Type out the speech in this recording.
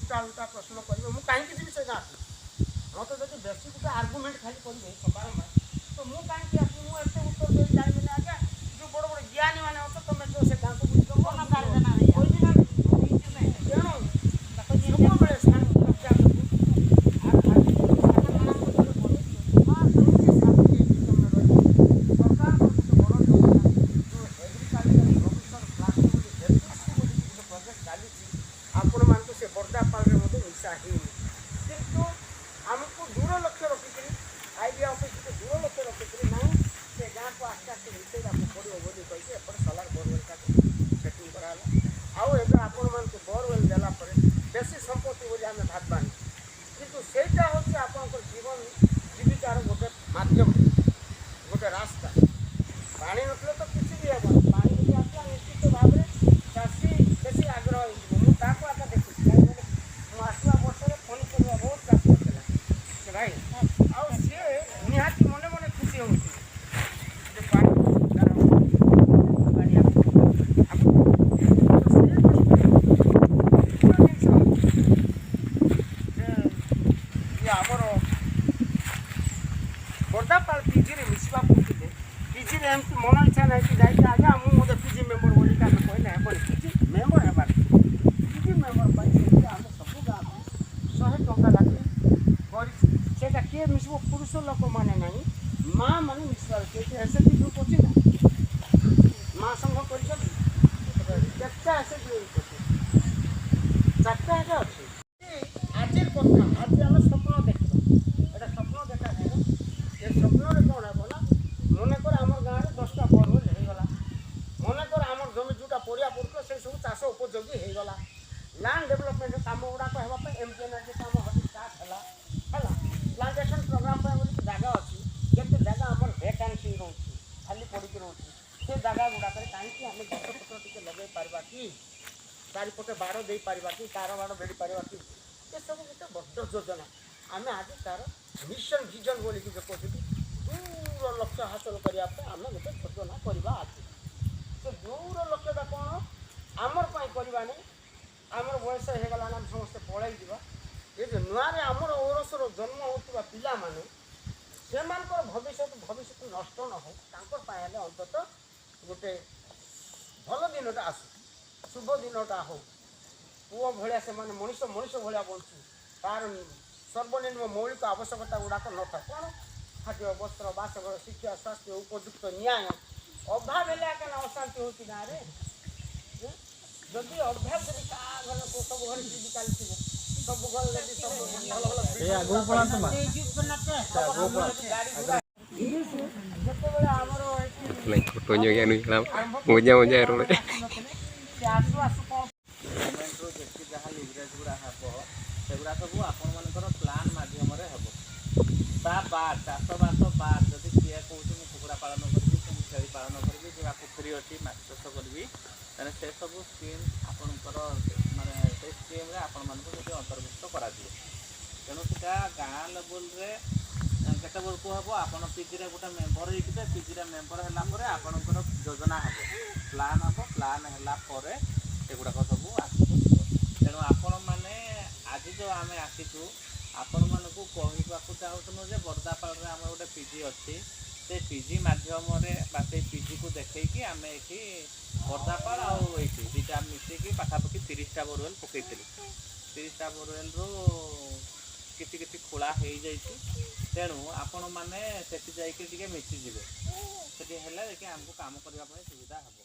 ଉଲ୍ଟା ଉଲ୍ଟା ପ୍ରଶ୍ନ କରିବେ, ମୁଁ କାହିଁକି ଯିବି ସେ ଗାଁକୁ? ମୋତେ ଯଦି ବେଶୀ ଗୋଟେ ଆର୍ଗୁମେଣ୍ଟ ଖାଲି କରିବେ ବାରମ୍ବାର, ତ ମୁଁ କାହିଁକି ଆସିବି? ମୁଁ ଏତେ ଉତ୍ତର ଦେଇ ଜାଣିବିନି ଆଜ୍ଞା। ଯେଉଁ ବଡ଼ ବଡ଼ ଜ୍ଞାନୀ ମାନେ ଅଛ, ତମେ ଯୋଉ ସେ ଗାଁକୁ ବୁଝିବ, କହିବି ନା। ତେଣୁ ସବୁବେଳେ ସରକାରକୁ ଆଜି କେମିତି ଶାନ୍ତି ହେଇକି ତମେ ରହିବ। ସରକାରଙ୍କର ଗୋଟେ ବଡ଼ ଯୋଜନା ଯେଉଁ ଏଗ୍ରିକଲଚର ପ୍ରଡ୍ୟୁସର କ୍ଲଷ୍ଟର ବୋଲି, ଏଫିସି ବୋଲିକି ଗୋଟେ ପ୍ରୋଜେକ୍ଟ ଚାଲିଛି, ଆପଣମାନଙ୍କୁ ସେ ବର୍ଦ୍ଦାପାଳରେ ମଧ୍ୟ ମିଶା ହେଇନି। କିନ୍ତୁ ଆମକୁ ଦୂର ଲକ୍ଷ୍ୟ ରଖିକିରି, ଆଇଡ଼ିଆ ଅଫିସ ଗୋଟେ ଦୂର ଲକ୍ଷ୍ୟ ରଖିକିରି, ନାହିଁ, ସେ ଗାଁକୁ ଆସ୍ତେ ଆସ୍ତେ ମିଶାଇବାକୁ ପଡ଼ିବ ବୋଲି କହିକି ଏପଟେ ସୋଲାର ବୋରୱେଲଟାକୁ ସେଟିଂ କରାହେଲା। ଆଉ ଏବେ ଆପଣମାନଙ୍କୁ ବୋରୱେଲ ଦେଲା ପରେ ବେଶୀ ସମ୍ପତ୍ତି ବୋଲି ଆମେ ଭାବବାନି, କିନ୍ତୁ ସେଇଟା ହେଉଛି ଆପଣଙ୍କର ଜୀବନ ଜୀବିକାର ଗୋଟେ ମାଧ୍ୟମ, ଗୋଟେ ରାସ୍ତା। ପାଣି ନଥିଲେ ତ କିଛି ବି ହେବନି। ପାଣି ଯଦି ଆସିଲା, ନିଶ୍ଚିତ ଭାବରେ ଚାଷୀ ବେଶୀ ଆଗ୍ରହ ହେଇଯିବ। ମୁଁ ତାକୁ ଆକା ଦେଖୁଛି, କାହିଁକି ମୁଁ ଆସିବା ବର୍ଷରେ ପନିପରିବା ବହୁତ ଚାଷ କରିଥିଲା ସେ ଭାଇ, ଆଉ ସିଏ ନିହାତି ମନେ ମନେ ଖୁସି ହେଉଛି ଯେ ପାଣି ତାର ପାଣି ଆସୁଛି। ତ ସେ ଦୃଷ୍ଟିରୁ ଦ୍ୱିତୀୟ ଜିନିଷ ହେଉଛି ଯେ ଇଏ ଆମର ବର୍ଦ୍ଦାପାଳ ପିଜିରେ ମିଶିବାକୁ ଥିଲେ, ପିଜିରେ ଏମିତି ମନ ଇଚ୍ଛା ନାହିଁ କି ଯାଇକି ଆଜ୍ଞା ମୁଁ ଗୋଟେ ପିଜି ମେମ୍ବର ବୋଲିକି ଆମେ କହିଲେ ହେବନି। ପିଜି ମେମ୍ବର ହେବାର, ପିଜି ମେମ୍ବର ପାଇଁ ସେଠି ଆମେ ସବୁ ଗାଁକୁ 100 ଟଙ୍କା ଲାଖେ କରିଛୁ। ସେଇଟା କିଏ ମିଶିବ? ପୁରୁଷ ଲୋକମାନେ ନାହିଁ, ମା ମାନେ ମିଶିବାର। ସେଇଠି ଏସ୍ ଏଚ୍ ଜି ଗ୍ରୁପ୍ ଅଛି ନା? ମା ସଂଘ କରିଛନ୍ତି? କେତେଟା ଏସ୍ ଏଚ୍ ଜି ଗ୍ରୁପ୍ ଅଛି? ଚାରିଟା ଏକା ଅଛି। ଆଜିର କଥା, ଆଜି ଆମେ ସ୍ୱପ୍ନ ଦେଖିବା। ଏଇଟା ସ୍ୱପ୍ନ ଦେଖାଯିବ। ଏ ସ୍ୱପ୍ନରେ କ'ଣ ହେବ ନା, ମନେକର ଆମର ଗାଁରେ 10ଟା ବୋରୱେଲ୍ ହେଇଗଲା, ମନେକର ଆମର ଜମି ଯେଉଁଟା ପଡ଼ିଆ ପଡ଼ୁଥିଲା, ସେଇ ସବୁ ଚାଷ ଉପଯୋଗୀ ହେଇଗଲା, ଲ୍ୟାଣ୍ଡ ଡେଭଲପମେଣ୍ଟ କାମ ଗୁଡ଼ାକ ହେବା ପାଇଁ ଏମ୍ ଟି ଏନ୍ କାମ ହେଠି ଷ୍ଟାର୍ଟ ହେଲା। ହେଲା ପ୍ଲାଣ୍ଟେସନ୍ ପ୍ରୋଗ୍ରାମ୍ ପାଇଁ ବୋଲି ଜାଗା ଅଛି, କେତେ ଜାଗା ଆମର ଭେକାନ୍ସି ରହୁଛି, ଖାଲି ପଡ଼ିକି ରହୁଛି। ସେ ଜାଗା ଗୁଡ଼ାକରେ କାହିଁକି ଆମେ ଗଛପତ୍ର ଟିକେ ଲଗେଇ ପାରିବା କି? ଚାରିପଟେ ବାଡ଼ ଦେଇପାରିବା କି? ତାର ବାଡ଼ ବେଢ଼ି ପାରିବା କି? ଏସବୁ ଗୋଟେ ବଡ଼ ଯୋଜନା। ଆମେ ଆଜି ତାର ମିଶନ ଭିଜନ ବୋଲିକି ଯେଉଁ କହୁଛନ୍ତି, ଦୂର ଲକ୍ଷ୍ୟ ହାସଲ କରିବା ପାଇଁ ଆମେ ଗୋଟେ ଯୋଜନା କରିବା ଆଜି। ସେ ଦୂର ଲକ୍ଷ୍ୟଟା କ'ଣ? ଆମର ପାଇଁ କରିବାନି, ଆମର ବୟସ ହେଇଗଲାଣି, ଆମେ ସମସ୍ତେ ପଳେଇ ଯିବା। ଏ ଯେଉଁ ନୂଆରେ ଆମର ଔରସର ଜନ୍ମ ହେଉଥିବା ପିଲାମାନେ, ସେମାନଙ୍କର ଭବିଷ୍ୟତ ନଷ୍ଟ ନ ହଉ, ତାଙ୍କ ପାଇଁ ହେଲେ ଅନ୍ତତଃ ଗୋଟେ ଭଲ ଦିନଟା ଆସୁ, ଶୁଭ ଦିନଟା ହଉ। ପୁଅ ଭଳିଆ ସେମାନେ ମଣିଷ ମଣିଷ ଭଳିଆ ବଞ୍ଚୁ। ତାର ସର୍ବନିମ୍ନ ମୌଳିକ ଆବଶ୍ୟକତା ଗୁଡ଼ାକ ନଥାଏ। କ'ଣ? ଖାଦ୍ୟ, ବସ୍ତ୍ର, ବାସଘର, ଶିକ୍ଷା, ସ୍ୱାସ୍ଥ୍ୟ, ଉପଯୁକ୍ତ ନ୍ୟାୟ। ଅଭାବ ହେଲେ ଏକା ନା ଅଶାନ୍ତି ହେଉଛି ଗାଁରେ। ଯଦି ଅଭାବ, ଯଦି କାହା ଘରେ, ସବୁ ଘରେ ଟିଭି ଚାଲିଥିବ, ସବୁ ଘରେ ଯଦି ସବୁ ଭଲ ଭଲ ଏ ଆଗକୁ ପଳାନ୍ତୁ ମା। ଗାଡ଼ି ଘୋଡ଼ା, ଯେତେବେଳେ ଆମର ଏଠି ନାଇଁ, photo nyong anu lam moja moja role। ସେ ଆସୁ ଆସୁ କ'ଣ ଗଭର୍ଣ୍ଣମେଣ୍ଟରୁ ଯେତିକି ଯାହା ଲିଭରେଜ୍ ଗୁଡ଼ା ହେବ, ସେଗୁଡ଼ା ସବୁ ଆପଣମାନଙ୍କର ପ୍ଲାନ୍ ମାଧ୍ୟମରେ ହେବ। ତା ବାଦ, ଚାଷବାସ ବାଦ ଯଦି କିଏ କହୁଛି ମୁଁ କୁକୁଡ଼ା ପାଳନ କରିବି କି ମୁଁ ଛେଳି ପାଳନ କରିବି କିମ୍ବା ପୋଖରୀ ଅଛି ମାଛ ଚାଷ କରିବି, ତାହେଲେ ସେସବୁ ସ୍କିମ୍ ଆପଣଙ୍କର, ମାନେ ସେଇ ସ୍କିମ୍ରେ ଆପଣମାନଙ୍କୁ ସେଠି ଅନ୍ତର୍ଭୁକ୍ତ କରାଯିବ। ତେଣୁ ସେଟା ଗାଁ ଲେବୁଲରେ କେତେବେଳକୁ ହେବ? ଆପଣ ପିଜିରେ ଗୋଟେ ମେମ୍ବର ହେଇଯିବେ। ପିଜିରେ ମେମ୍ବର ହେଲା ପରେ ଆପଣଙ୍କର ଯୋଜନା ହେବ, ପ୍ଲାନ୍ ହେବ। ପ୍ଲାନ୍ ହେଲା ପରେ ସେଗୁଡ଼ାକ ସବୁ ଆଗକୁ ଯିବ। ତେଣୁ ଆପଣମାନେ ଆଜି ଯେଉଁ ଆମେ ଆସିଛୁ, ଆପଣମାନଙ୍କୁ କହିବାକୁ ଚାହୁଁଥିଲୁ ଯେ ବର୍ଦ୍ଦାପାଳରେ ଆମର ଗୋଟେ ପିଜି ଅଛି। ସେ ପିଜି ମାଧ୍ୟମରେ ବା ସେଇ ପିଜିକୁ ଦେଖେଇକି ଆମେ ଏଠି ବର୍ଦ୍ଦାପାଳ ଆଉ ଏଇଠି ଦୁଇଟା ମିଶିକି ପାଖାପାଖି 30ଟା ବୋରୱେଲ୍ ପକେଇଥିଲୁ। 30ଟା ବୋରୱେଲ୍ରୁ କିଛି କିଛି ଖୋଳା ହେଇଯାଇଛି। ତେଣୁ ଆପଣମାନେ ସେଠି ଯାଇକି ଟିକେ ମିଶିଯିବେ। ସେଠି ହେଲେ ଯାଇକି ଆମକୁ କାମ କରିବା ପାଇଁ ସୁବିଧା ହେବ।